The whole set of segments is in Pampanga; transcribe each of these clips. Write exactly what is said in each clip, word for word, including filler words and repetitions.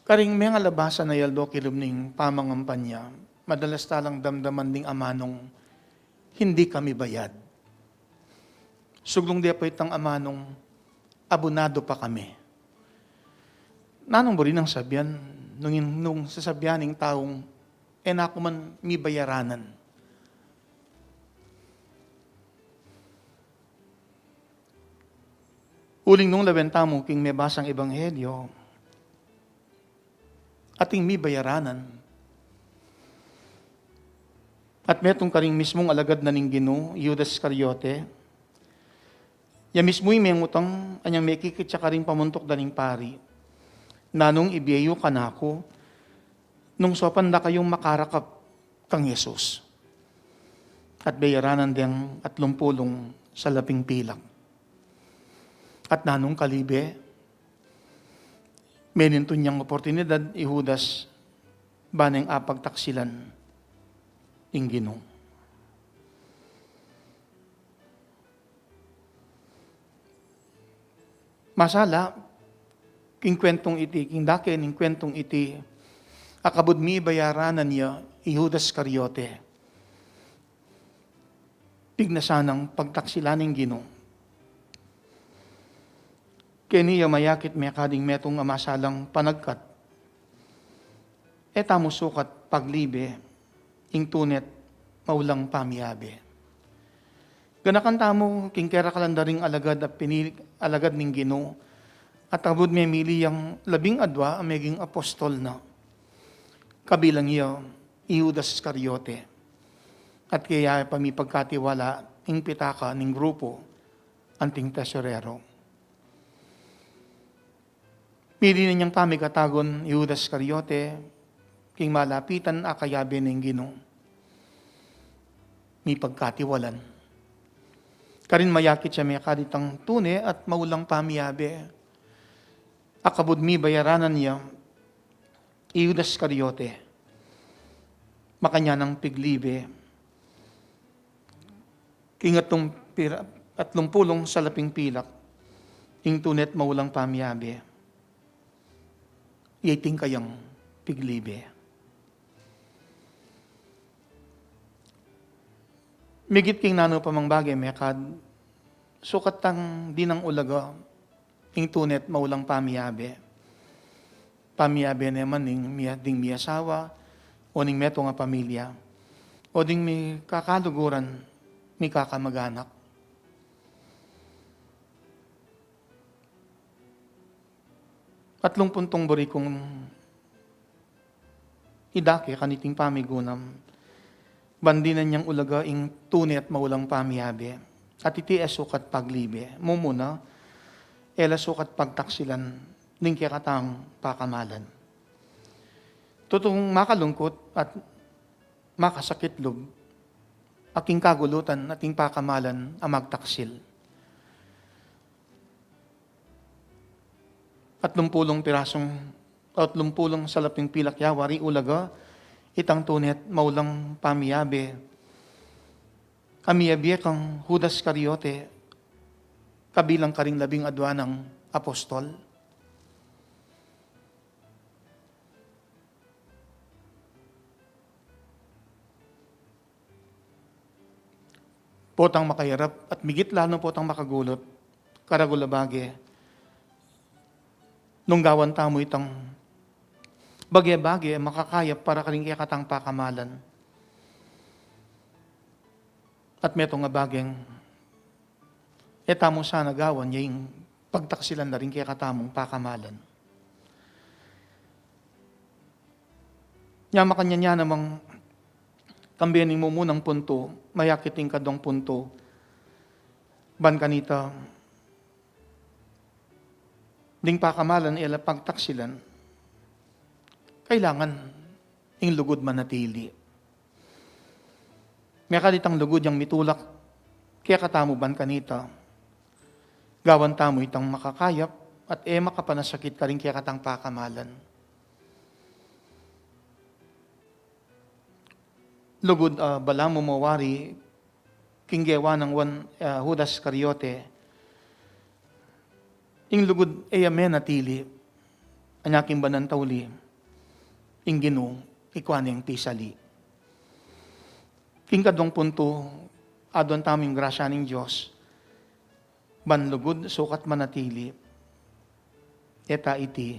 Karing mengalabas a aldo kilub ning pamangampanya, madalas talang damdaman ding amanung hindi kami bayad. Suglung de pa itang amanung abonado pa kami. Nanung buri nang sabian nung, nung sasabian ning taung, "E na ku man mibayaranan." Uling nung lawen tamu king mebasang ebanghelyo, ating mibayaranan. At metung karing mismung alagad na ning Ginu, i Judas Iscariote, ya mismu ing mengutang anyang mekikit ya karing pamuntuk da ning pari, "Nanung ibie yu kanaku nung saupan da kayung makarakap kang Jesus?" At beyaranan deng atlumpulung salaping pilak. At nanung kalibe, menintun yang oportunidad i Judas, ba neng apagtaksilan ing Ginu. Masala, king kuentong iti, king dake ning kuentong iti, akabud mibayaranan ya i Judas Iscariote, pignasan nang pagtaksilan ning Ginu. Keni ya mayakit mekad ing metung a masalang panagkat, e tamu sukat paglibe ing tune't maulang pamiabe. Ganakan tamu king kerakalan da ring alagad a pinili, alagad ning Ginu, at akabud memili yang labing adua a meging apostol na. Kabilang ya i Judas Iscariote. At kaya pa mipagkatiwala ing pitaka ning grupu anting tesorero. Mili na niyang pamikatagun i Judas Iscariote king malapitan a kayabe ning Ginu. Mipagkatiwalan. Karin mayakit ya mekad itang tune at maulang pamiabe. Akabud mibayaranan ya i Judas Iscariote, makanyan nang piglibe king atlung pira-, atlumpulung salaping pilak ing tune't maulang pamiabe. Ya iting kayang piglibe. Migit king nanu pa mang bage mekad, sukat tang dinang ulaga ing tune't maulang pamiabe. Pamiabe ne man ning mia-, ding miyasawa, o ning metung a pamilya, o ding mikakaluguran, mikakamaganak. Atlung puntung buri kung idake kaniting pamigunam, ban dinan yang ulaga ing tune at maulang pamiabe, at iti e sukat paglibe. Mumuna, e la sukat pagtaksilan ning kekatang pakamalan. Tutung makalungkut at makasakit lub a king kagulutan ating pakamalan a magtaksil. Atlumpulung pirasung, atlumpulung salaping pilak ya wari ulaga itang tune at maulang pamiabe a miabie kang Judas Iscariote, kabilang karing labing adua nang apostol. Potang makayarap at migit la no potang makagulut, karagul a bage, nung gawan tamu itang bage-bage makakayap para karing kekatang pakamalan. At metung a bageng e tamu sana gawan ya ing pagtaksilan da ring kekatamung pakamalan. Nya makanyan ya namang kambe ning mumunang puntu, mayakit ing kaduang puntu, ban kanita, ding pakamalan e la pagtaksilan, kailangan ing lugud manatili. Mekad itang lugud yang mitulak kekatamu ban kanita, gawan tamu itang makakayap at e makapanasakit karing kekatang pakamalan. Lugud, ah, balamu mo wari king gewa nang Juan, ah, Judas Iscariote, ing lugud e ya menatili. Anya king banan tauli, ing Ginu, ikua neng pisali. King kaduang puntu, aduan tamu ing grasya ning Dios, ban lugud sukat manatili, e ta iti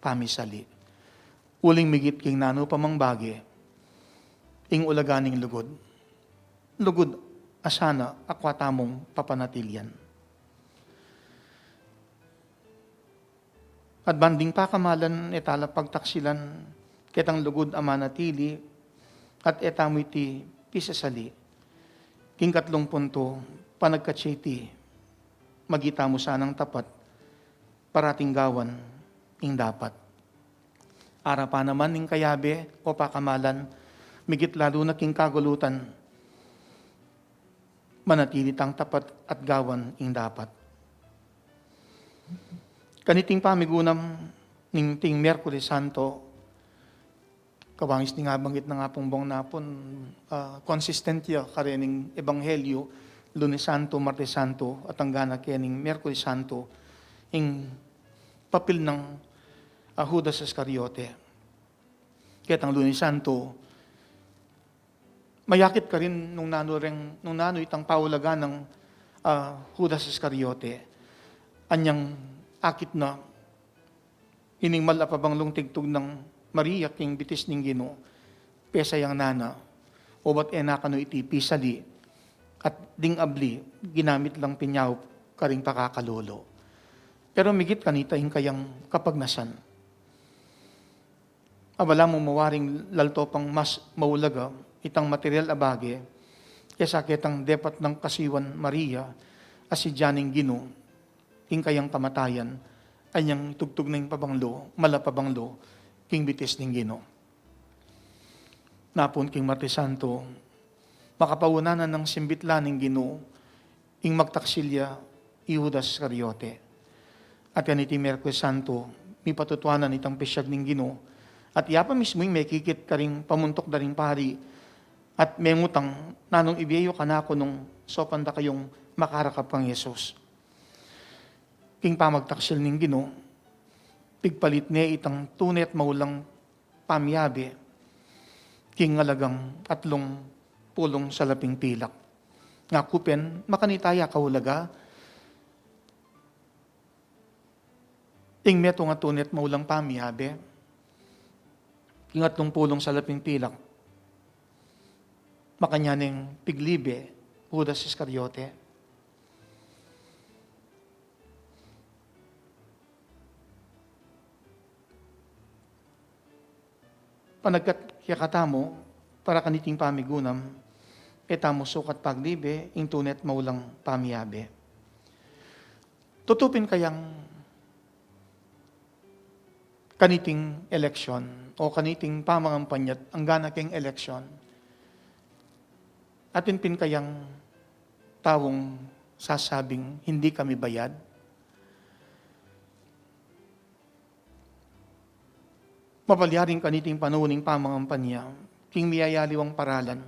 pamisali. Uling migit king nanu pa mang bage, ing ulaga ning lugud. Lugud a sana akua tamung papanatilian. At ban ding pakamalan e ta la pagtaksilan ketang lugud a manatili, at e tamu iti pisasali. King katlung puntu, panagkat ya iti, magitamu sanang tapat, parating gawan ing dapat. Arapan naman ning kayabe o pakamalan, migit lalu na king kagulutan, manatili tang tapat at gawan ing dapat. Kaniting pamigunam ning ting Miyerkules Santo, kawangis ning abanggit nang Apung Bong Napun, ah, consistent ya karening ebanghelyu, Lunes Santo, Martes Santo, at angga na kening Miyerkules Santo, ing papil nang, ah, Judas Iscariote. Ketang Lunes Santo, mayakit karin nung nanu reng, nung nanu itang paulaga nang, ah, Judas Iscariote. Anyang akit na ining mal a pabanglung tigtug nang Maria king bitis ning Ginu, pesa yang nana, obat e na kanu iti pisali, at ding abli, ginamit lang pinyaup karing pakakalulu. Pero migit kanita ing kayang kapagnasan. Abala mu mawaring lalto pang mas maulaga itang material a bage kesa ketang depat nang kasiwan Maria a si Dianing Ginu, ing kayang kamatayan, anyang itugtug na ing pabanglo, mal a pabanglo, king bitis ning Ginu. Napun king Martes Santo, makapauna na nang simbit la ning Ginu, ing magtaksil ya i Judas Iscariote. At kaniti Miyerkules Santo, mipatutuanan itang pisyag ning Ginu, at ya pa mismu ing mekikit karing pamuntuk da ring pari, at mengutang, nanung ibie yu kanaku nung saupan da kayung makarakap kang Jesus. King pamagtaksil ning Ginu, pigpalit ne itang tune at maulang pamiabe king alagang atlung pulung salaping pilak. Ngaku pin, makanita ya kaulaga, ing metung a tune at maulang pamiabe king atlung pulung salaping pilak, makanyan neng piglibe, Judas Iscariote. Panagkat kekatamu, para kaniting pamigunam, e tamu sukat paglibe ing tune at maulang pamiabe. Tutu pin kayang kaniting eleksyon o kaniting pamangampanya at angga na keng eleksyon, atin pin kayang taung sasabing, "Hindi kami bayad"? Mapalyaring kaniting panaun ning pamangampanya, king miyayaliwang paralan,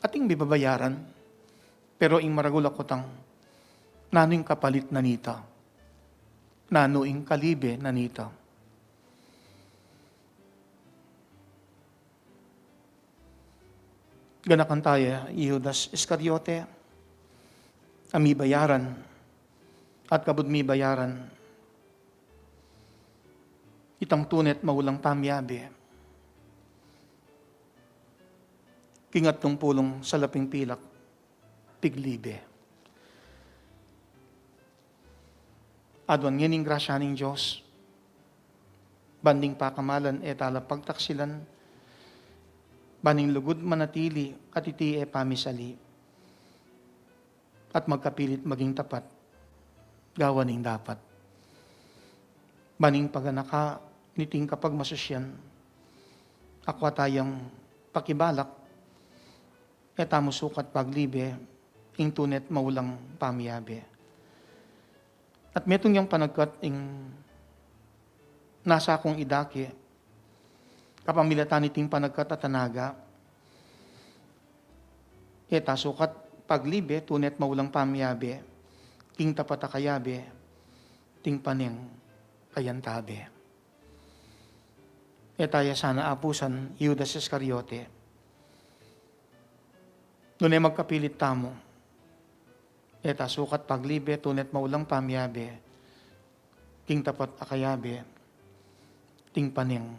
ating mibabayaran, pero ing maragul a kutang, nanu ing kapalit na nita? Nanu ing kalibe na nita? Ganakan taya i Judas Iscariote a mibayaran, at kabud mibayaran, itang tune at maulang pamiabe king atlung pulung salaping pilak piglibe. Aduan ngening grasya ning Dios, ban ding pakamalan e tala pagtaksilan, ban ding lugud manatili at iti e pamisali, at magkapilit maging tapat, gawa ning dapat. Ban ing paganaka niting kapagmasusian, akwa tayang pakibalak, e tamu sukat paglibe ing tune at maulang pamiabe. At metung yang panagkat ing nasa kung idake, kapamilatan niting panagkat at anaga, e ta sukat paglibe tune at maulang pamiabe king tapat a kayabe, ting paneng kayantabe. E ta ya sana apusan i Judas Iscariote. Nune magkapilit tamu, e ta sukat paglibe, tune't maulang pamiyabe king tapat a kayabe, atin pa ning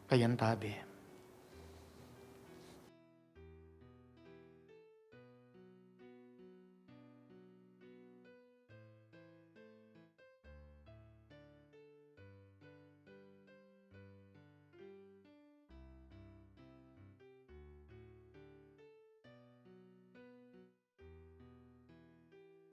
kayantabe.